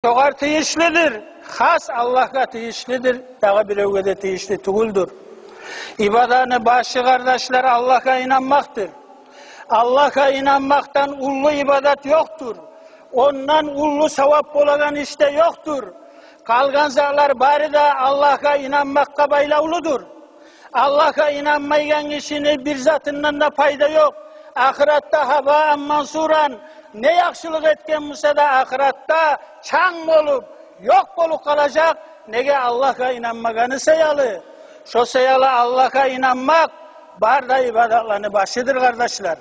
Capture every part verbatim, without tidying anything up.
шогъар тийишлидир, хас Аллагьгъа тийишлидир, дагъы биревге де тийишли тюгюлдюр. Ибадатны башы, къардашлар, Аллагьгъа инанмакъдыр. Аллагьгъа инанмакъдан уллу ибадат ёкъдур. Ондан уллу савап болагъан иш де ёкъдур. Къалгъан затлар бары да Аллагьгъа инанмакъгъа байлавлудур. Аллагьгъа инанмайгъан гишини бир затындан да пайда ёкъ. Ахыратда гьабаан мансуран, не яхшылыкъ этген буса да, ахыратда чанг болуп, ёкъ болуп къалажакъ. Неге? Аллагьгъа инанмагъаны саялы. Шо саялы Аллагьгъа инанмакъ бары да ибадатланы башыдыр, къардашлар.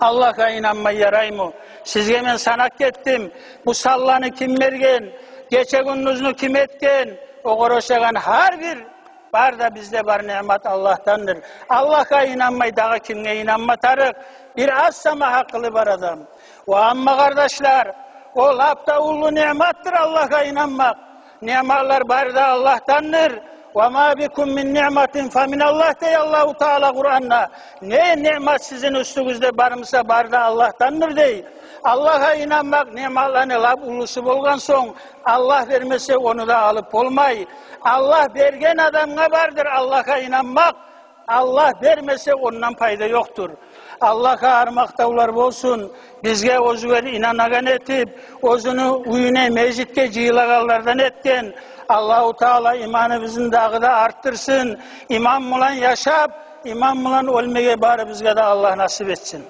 Аллагьгъа инанмай яраймы? Сизге мен санап гетдим. Бу санланы ким берген? Гече-гюндюзню ким этген? Огъар ошагъан гьар бир, бары да бизде бар ниъмат Аллагьдандыр. Аллагьгъа инанмай дагъы кимге инанма тарыкъ? Бир аз сама гьакъылы бар адам. Ва амма, къардашлар, о лап да уллу ниъматдыр Аллагьгъа инанмакъ. Ниъматлар бары да Аллагьдандыр. «Ва ма бикум мин ниъматин фа миналлагь», — дей Аллагьу Таала Къуранда. Не ниъмат сизин уьстюгюзде бар буса, бары да Аллагьдандыр, дей. Аллагьгъа инанмакъ ниъматланы лап уллусу болгъан сонг, Аллагь бермесе, ону да алып болмай. Аллагь берген адамгъа бардыр Аллагьгъа инанмакъ. Аллагь бермесе, ондан пайда ёкъдур. Аллагьгъа гьар макътавлар болсун, бизге оьзюгер инанагъан этип, оьзюню уьюне, межитге жыйылагъанлардан этген. Аллагьу Таала иманыбызны дагъы да артдырсын. Иман булан яшап, иман булан оьлмеге барыбызгъа да Аллагь насип этсин.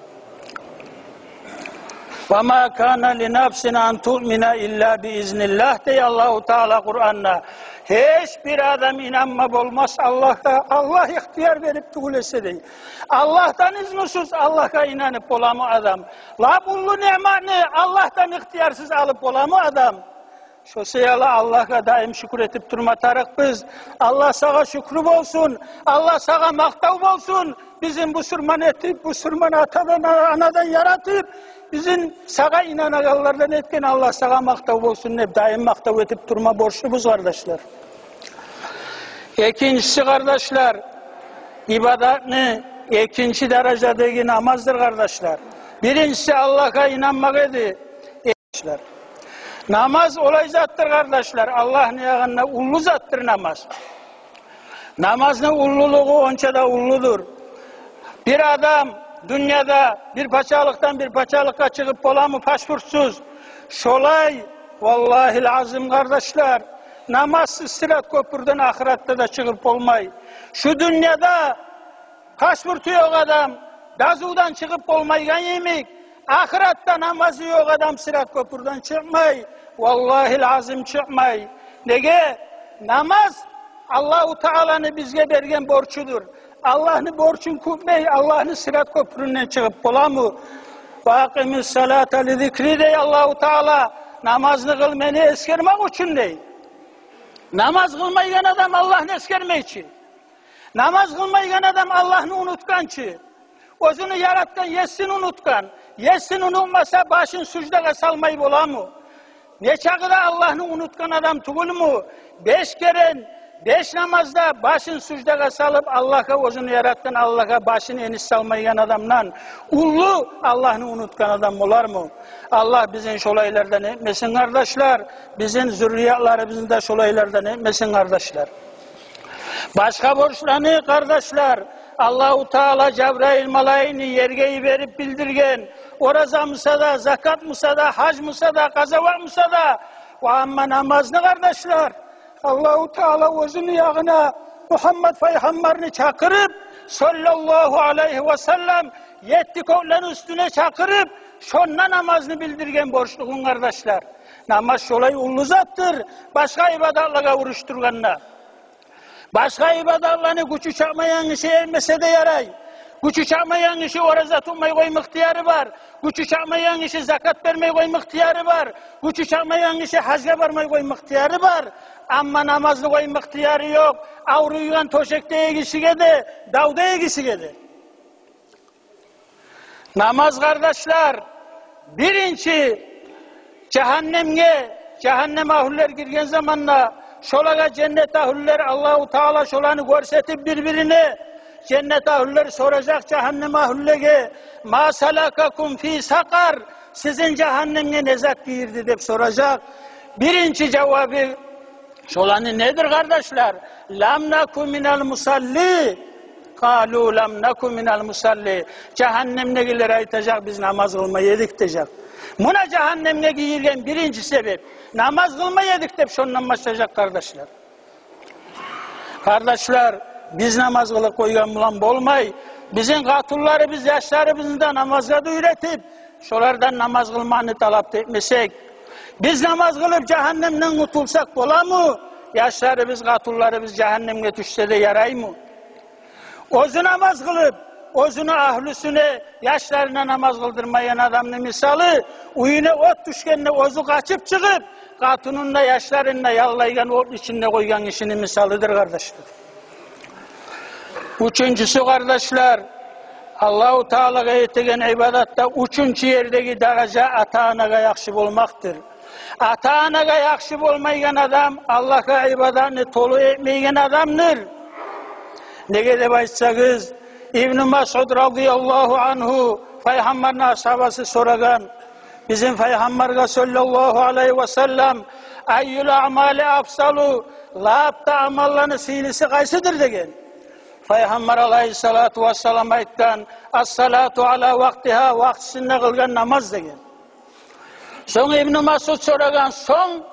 «Ва ма кана ли нафсин ан туъмина илла би изниллагь», — дей Аллагьу Таала Къуранда. Гьеч бир адам инанма болмас Аллагьгъа, Аллагь ихтияр берип тюгюл эсе, дей. Аллагьдан изнусуз Аллагьгъа инанып боламы адам? Лап уллу ниъматны Аллагьдан ихтиярсыз алып боламы адам? Шо саялы Аллагьгъа даим шюкюр этип турма тарыкъбыз. Аллагь, сагъа шюкюр болсун, Аллагь, сагъа макътав болсун. Бизин бусурман этип, бусурман атадан, анадан яратып, бизин сагъа инанагъанлардан этген Аллагь, сагъа макътав болсун деп, даим макътав этип турма борчлубуз, къардашлар. Экинчиси, къардашлар, ибадатны экинчи даражадагъы намаздыр, къардашлар. Биринчиси Аллагьгъа инанмакъ эди. Къардашлар, намаз олай затдыр, къардашлар, Аллагьны ягъында уллу затдыр намаз. Намазны уллулугъу онча да уллудур. Бир адам дюньяда бир пачалыкъдан бир пачалыкъгъа чыгъып боламы пашпуртсуз? Шолай, валлагьил азим, къардашлар, намазсыз сырат кёпюрден ахыратда да чыгъып болмай. Шу дюньяда пашпурту ёкъ адам дазувдан чыгъып болмайгъан йимик, ахыратда намазы ёкъ адам сырат кёпюрден чыкъмай. Валлагьил азим, чыкъмай. Неге? Намаз Аллагьу Тааланы бизге берген борчудур. Аллагьны борчун кютмей, Аллагьны сырат кёпюрюнден чыгъып боламы? «Ва акъимис салата ли зикри», — дей Аллагьу Таала. Намазны къыл мени эсгермек учун, дей. Намаз къылмайгъан адам Аллагьны эсгермей чи. Намаз къылмайгъан адам Аллагьны унутгъан чы. Оьзюню яратгъан есин унутгъан. Есин унутмаса, башын суждагъа салмай боламы? Нечакъы да Аллагьны унутгъан адам тюгюлмю? Беш керен, беш намазда башын суждагъа салып, Аллагьгъа, оьзюню яратгъан Аллагьгъа башын энис салмайгъан адамдан уллу Аллагьны унутгъан адам болармы? Аллагь бизин шолайлардан этмесин, къардашлар. Бизин зюрриятларыбызны да шолайлардан этмесин, къардашлар. Башгъа борчланы, къардашлар, Аллагьу Таала Жабраил малайикни ерге йиберип билдирген. Ораза буса да, закат буса да, гьаж буса да, къазават буса да. Ва амма намазны, къардашлар, Аллагьу Таала оьзюню ягъына Мугьаммад пайхаммарны чакъырып, саллаллагьу алайгьи ва саллам, етти кёклени уьстюне чакъырып, шонда намазны билдирген борчлугъун, къардашлар. Намаз шолай уллу затдыр башгъа ибадатлагъа урушдургъанда. Башгъа ибадатланы гючю чатмайгъан гиши этмесе де ярай. Гючю чатмайгъан гиши ораза тутмай къойма ихтияры бар. Гючю чатмайгъан гиши закат бермей къойма ихтияры бар. Гючю чатмайгъан гиши гьажгъа бармай къойма ихтияры бар. Амма намазны къойма ихтияры ёкъ авруйгъан тёшекдеги гишиге де, давдагъы гишиге де. Намаз, къардашлар, биринчи жагьаннемге, жагьаннем агьлюлер гирген заманда, шолагъа женнет агьлюлер, Аллагьу Таала шоланы гёрсетип бир-бирине, Женнет агьлюлер соражакъ жагьаннем агьлюлеге: «Ма салакакум фи сакъар?» Сизин жагьаннемге не зат гийирди деп соражакъ. Биринчи жавабы шоланы недир, къардашлар? «Лам наку минал мусалли». «Къалу лам наку минал мусалли». Жагьаннемдегилер айтажакъ: «Биз намаз къылмай эдик», – дежек. Муна жагьаннемге гийирген биринчи себеп. «Намаз къылмай эдик», – деп шондан башлажакъ, къардашлар. Къардашлар, биз намаз къылып къойгъан булан болмай, бизин къатынларыбыз, яшларыбызны да намазгъа да уьйретип, шолардан намаз къылманы талап этмесек, биз намаз къылып жагьаннемден къутулсакъ боламы? Яшларыбыз, къатынларыбыз жагьаннемге тюшсе де яраймы? Оьзю намаз къылып, оьзюню агьлюсюне, яшларына намаз къылдырмайгъан адамны мисалы, уьюне от тюшгенде оьзю къачып чыгъып, къатынын да, яшларын да яллайгъан, от ичинде къойгъан гишини мисалыдыр, къардашлар. Уьчюнчюсю, къардашлар, Аллагьу Таалагъа этеген ибадатда уьчюнчю ердеги даража ата-анагъа яхшы болмакъдыр. Ата-анагъа яхшы болмайгъан адам Аллагьгъа ибадатны толу этмейген адамдыр. Неге деп айтсагъыз, Ибну Масъуд радияллагьу ангьу, Пайхаммарны асгьабасы, сорагъан бизин Пайхаммаргъа саллаллагьу алайгьи ва саллам: «Айюл аъмали афзалу?» Лап да амалланы сыйлысы къайсыдыр деген. Пайхаммар алайгьиссалату вассалам айтгъан: «Ассалату ала вакътигьа», вакътисинде къылгъан намаз деген. Сонг Ибну Масъуд сорагъан: «Сонг